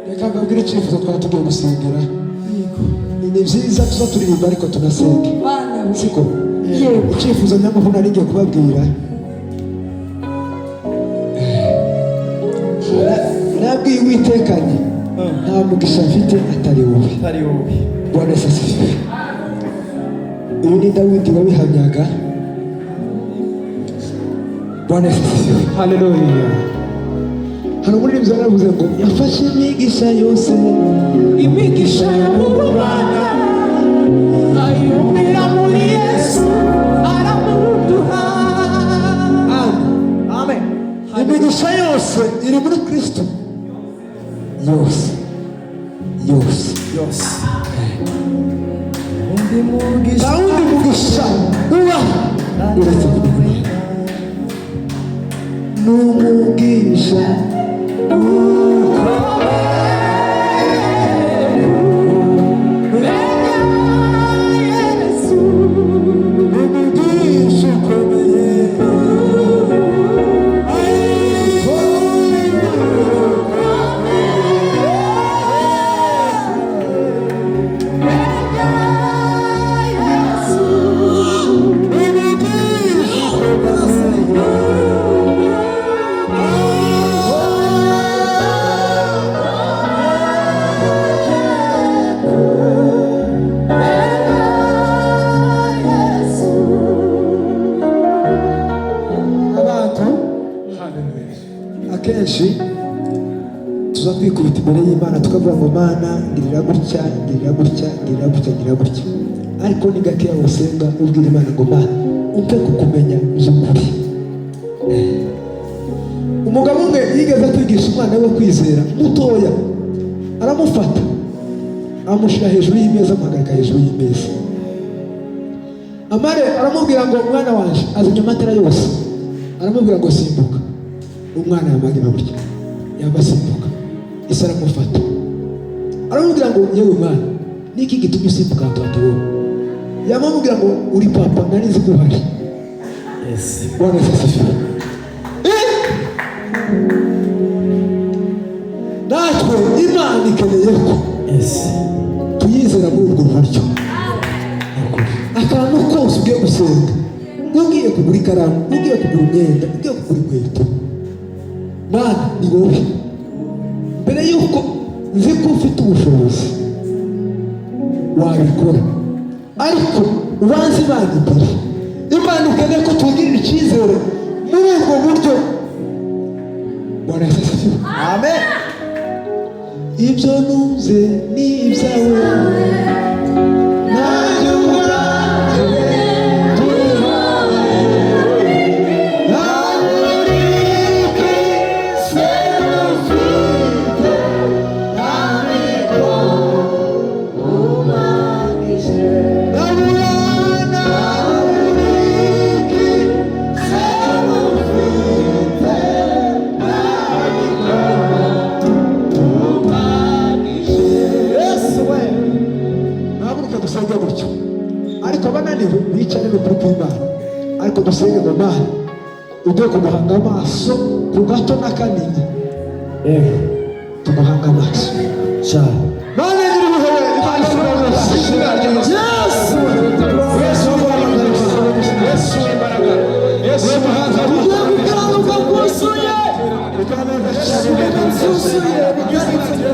Reka mbabwire icyifuzo twaba tugiye gusengera. Ni byiza tuza turirimba, ariko tunasenge. Bana we. Siko? Yego. Icyifuzo nyamukuru nari ngiye kubabwira, nabwiye Uwiteka nti nta mugisha mfite atari wowe. Atari wowe. Bwana Yesu asifiwe. Uyu ni Dawidi wabihamyaga. Bwana Yesu asifiwe. Haleluya. Hari umuririmbyi yaravuze ngo yafashe imigisha yose, Imigisha yo mu Bana ayumira muri Yesu, aramuduha. Amen. Imigisha yose iri muri Kristo, yose yose. Yose. Undi mugisha. Nta wundi mugisha uba uretse kumenya Imana. Ni umugisha ukomeye. Menya Yesu. Umugisha ukomeye. Menya Yesu. Umugisha ukomeye. Yesu. Abantu akenshi tuza twikubita imbere y'Imana, tukavuga ngo: "Mana, ngirira gutya, ngirira gutya, ngirira gutya, ngirira gutya." Ariko ni gakeya usenga ubwira Imana ngo: "Mana, umpe kukumenya by'ukuri." Umugabo umwe yigeze kwigisha umwana we kwizera mutoya, aramufata amushyira hejuru y'imeza, amuhagarika hejuru y'imeza amare, aramubwira ngo: "Mwana wanjye," azimya amatara yose, aramubwira ngo: "Simbuka." Umwana yamagira gutya, yaba asimbuka, ese aramufata aramubwira ngo: "Yewe mwana, niki gitumye usimbuka ahantu hatabona?" Yamamubwira ngo: "Uri papa, nari nzi ko uhari." Bwana Yesu asifiwe. Natwe Imana ikeneye ko tuyizera muri ubwo buryo. Akantu kose ugiye gusenga, ugiye kugura ikaramu, ugiye kugura imyenda, ugiye kugura inkweto, Mana, ni wowe. Mbere y'uko nzi ko ufite ubushobozi wabikora, ariko ubanze Imana imbere. Imana ikeneye ko tugirira icyizere muri ubwo buryo. Bwana Yesu asifiwe. Amen. Ibyo ntunze ni ibyawe, nanjye ubwanjye tuhawe. Nta se ufite, nta mikoro ndabona uriki se ufite, nta mikoro. Yesu we. Ntahaguruke dusenge gutyo, ariko abananiwe bicare n'ukuri kw'Imana, ariko dusenge ngo: "Mana, ugiye kumuhanga amaso ku gato na kanini." Yego. Tumuhanga amaso. Cyane. Mana nyir'ibihe, Imana ishobora byose. Yesu. Yesu w'imbaraga, Yesu w'imbaraga, Yesu w'imbaraga. Tugiye gukiranuka kuzuye. Byuzuye.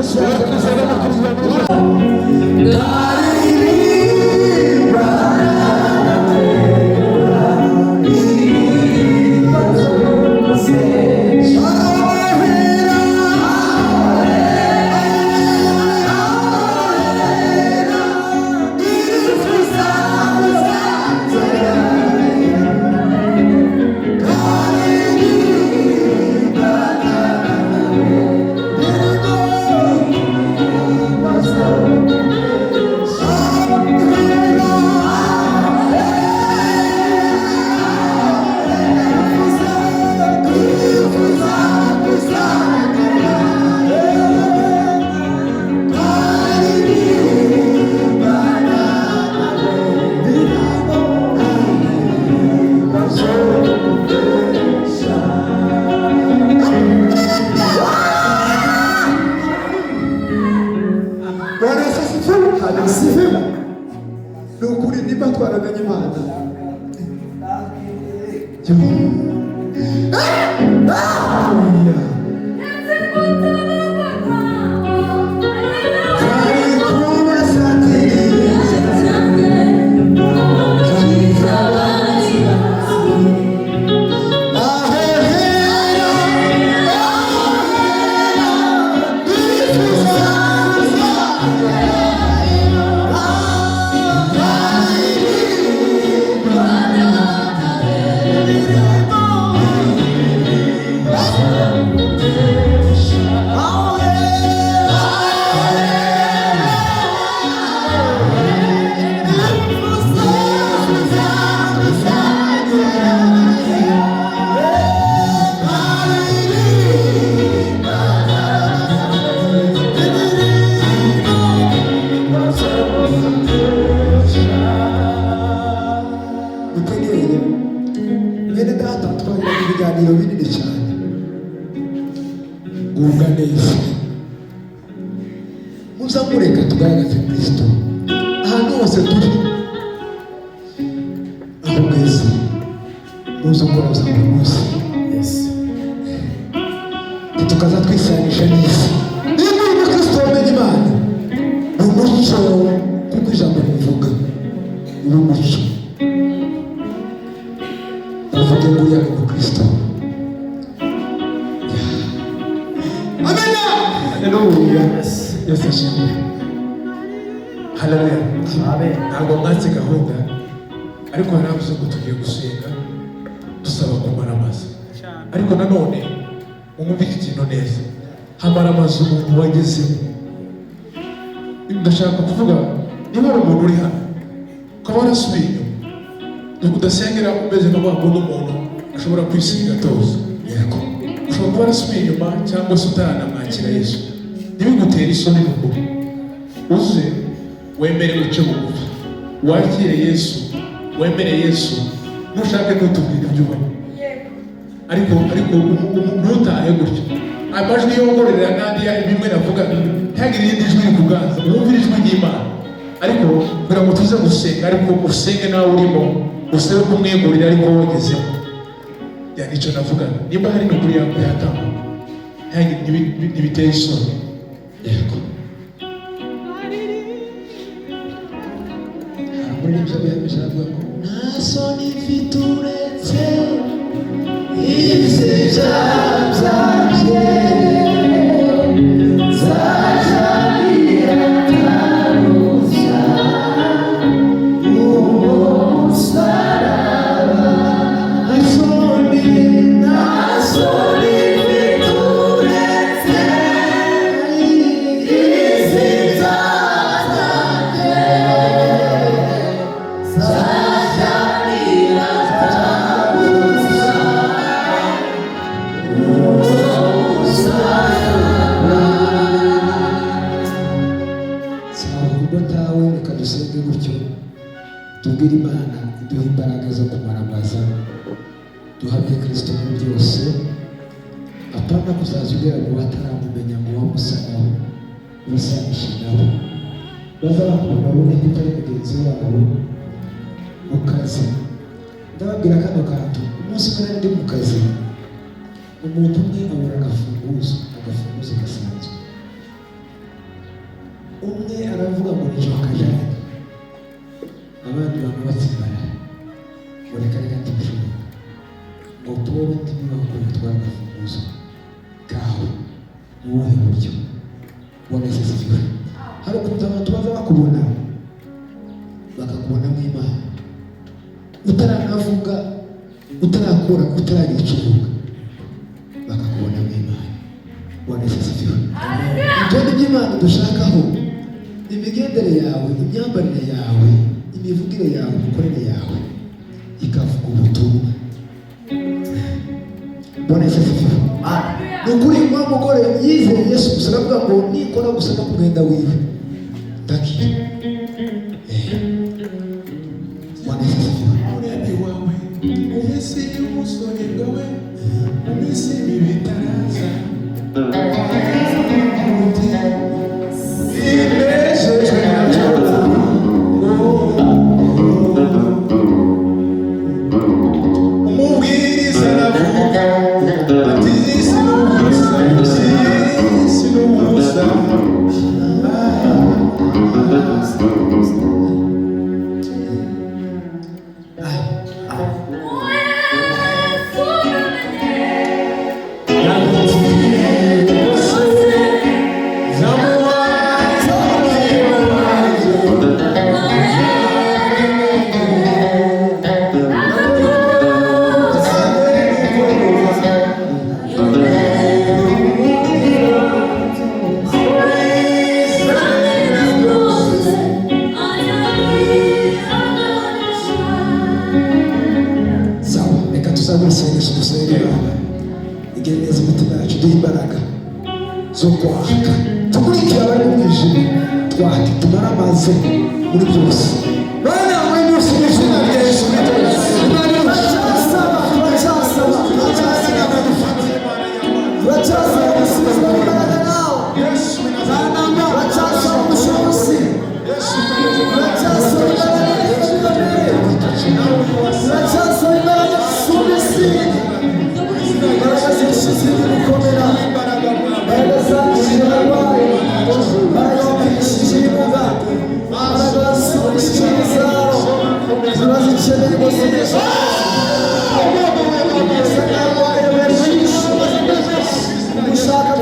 Imana asifiwe. Ni ukuri niba twaramenye Imana. Yo. Ah! Twari kubasatiriza, ahehera, ahehera, bifuza Mutegere mwene data, twagiranye ibiganiro binini cyane. Gubwa neza, muza mureka tugaragaze Kristo ahantu hose turi, aho mwese muze ukora bya buri munsi, ntitukaza twisanisha n'isi. Niba uri umukristo wamenye Imana, ni umuco, kuko ijambo ribivuga, ni umuco. Bavuge ngo uriya ni umukristo. Amena. Haleluya. Yesu ashimwe. Haleluya. Ntabwo mwatse gahunda, ariko haravuze ngo tugiye gusenga dusaba kumara amazi. Ariko nanone mwumve iki kintu neza, hamara amazi umuntu wagezemo. Ndashaka kuvuga, niba hari umuntu uri hano ukaba warasubiye inyuma, udasengera umeze nka wa wundi umuntu ashobora kwisiga atoza. Yego. Ushobora kuba warasubiye inyuma cyangwa se utaranamwakira Yesu, ntibigutere isoni. Ni ukuri, uze wemere uce bugufi, wakire Yesu, wemere Yesu. Nushake ntutubwire ibyo ubona, ariko ntutahe gutyo. Amajwi yongorera n'andi bimwe navuga, ntihagire irindi jwi rikuganza, wumvire ijwi ry'Imana. Ariko kugira ngo tuze gusenga, ariko usenge nawe urimo, usabe kumwegurira ariko wogezemo. Ya, nicyo navuga. Nimba hari n'ukuri yatambuka, ntibiteye isoni. Yego. Hari umuririmbyi wabihamije, aravuga ngo nta soni mfite uretse ibyaha byanjye. Nzajya biyataruza umusaraba. Nta soni, nta soni mfite uretse ibyaha byanjye. Nzajya biyataruza. Ubwo ntawe, reka dusenge gutyo, tubwire Imana iduhe imbaraga zo kumaramaza, duhamye Kristo muri byose. Apana kuzaza ugera mu bataramumenya ngo wamusa nabo, wisanishe nabo, baza bakubona babone ko utari mugenzi wabo. Mu kazi, ndababwira kano kantu: umunsi umwe nari ndi mu kazi, umuntu umwe abura agafunguzo, agafunguzo gasanzwe. Umwe aravuga ngo ni wakajyanye, abandi bantu batsimara ngo reka reka, ntibishoboka, ngo Paul ntibibaho ko gutwara agafunguzo kawe. Ni ubuhe buryo? Bwana Yesu asifiwe. Hari ukuntu abantu baza bakubona, bakakubona nk'Imana, utaranavuga, utarakora, utaragira icyo uvuga, bakakubona nk'Imana. Bwana Yesu asifiwe. Ibyo ni by'Imana dushakaho: imigendere yawe, imyambarire yawe, imivugire yawe, imikorere yawe ikavuga ubutumwa. Bwana Yesu asifiwe. Ni ukuri, wa mugore yizeye Yesu gusa, aravuga ngo nikora gusa no ku mwenda wiwe ndakira. Bwana Yesu asifiwe. Umuremyi wawe mu minsi y'umusore bwawe, mu minsi mibi itaraza. Binejejwe nabyo. Amasengesho dusenga Imana igire neza imitima yacu, duhe imbaraga zo kwaka, tumurikire abari mu mwijima, twake tumare amaze muri byose. Bana muri byose, mu izina rya Yesu Kristo. Turacyasaba, turacyasaba, turacyasaba, turacyasaba gusubizwa imbaraga nawe. Turacyasaba ubushobozi, turacyasaba imbaraga n'ibikomere, turacyasaba imbaraga zisumba izindi, imbaraga zirusha izindi gukomera, imbaraga zakijije abarwayi, imbaraga wapimishije ibimuga, imbaraga zasubishije ibizaro, turazikeneye ngo zineshe. Gushaka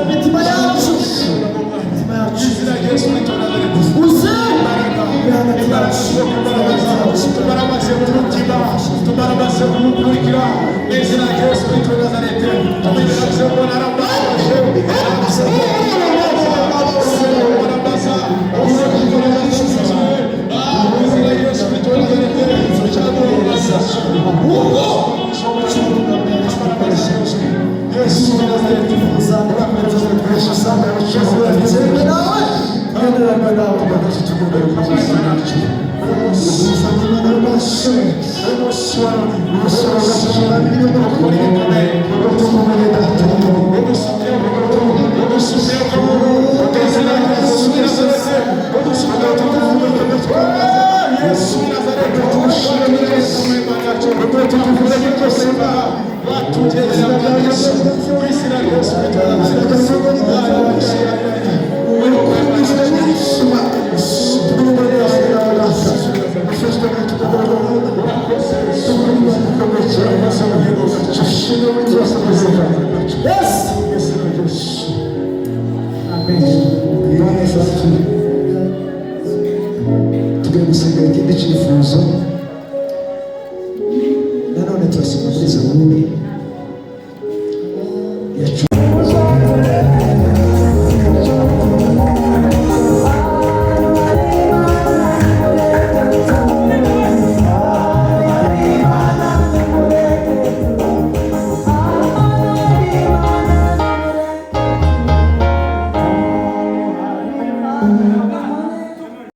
imitima yacu, imitima yacu uze hagati yacu. Tumaramaze mu mutima, tumaramaze kumukurikira mu izina rya Yesu Kristo wa Nazareti. Tumaramaze kubona Tugiye gusenga ikindi cyifuzo.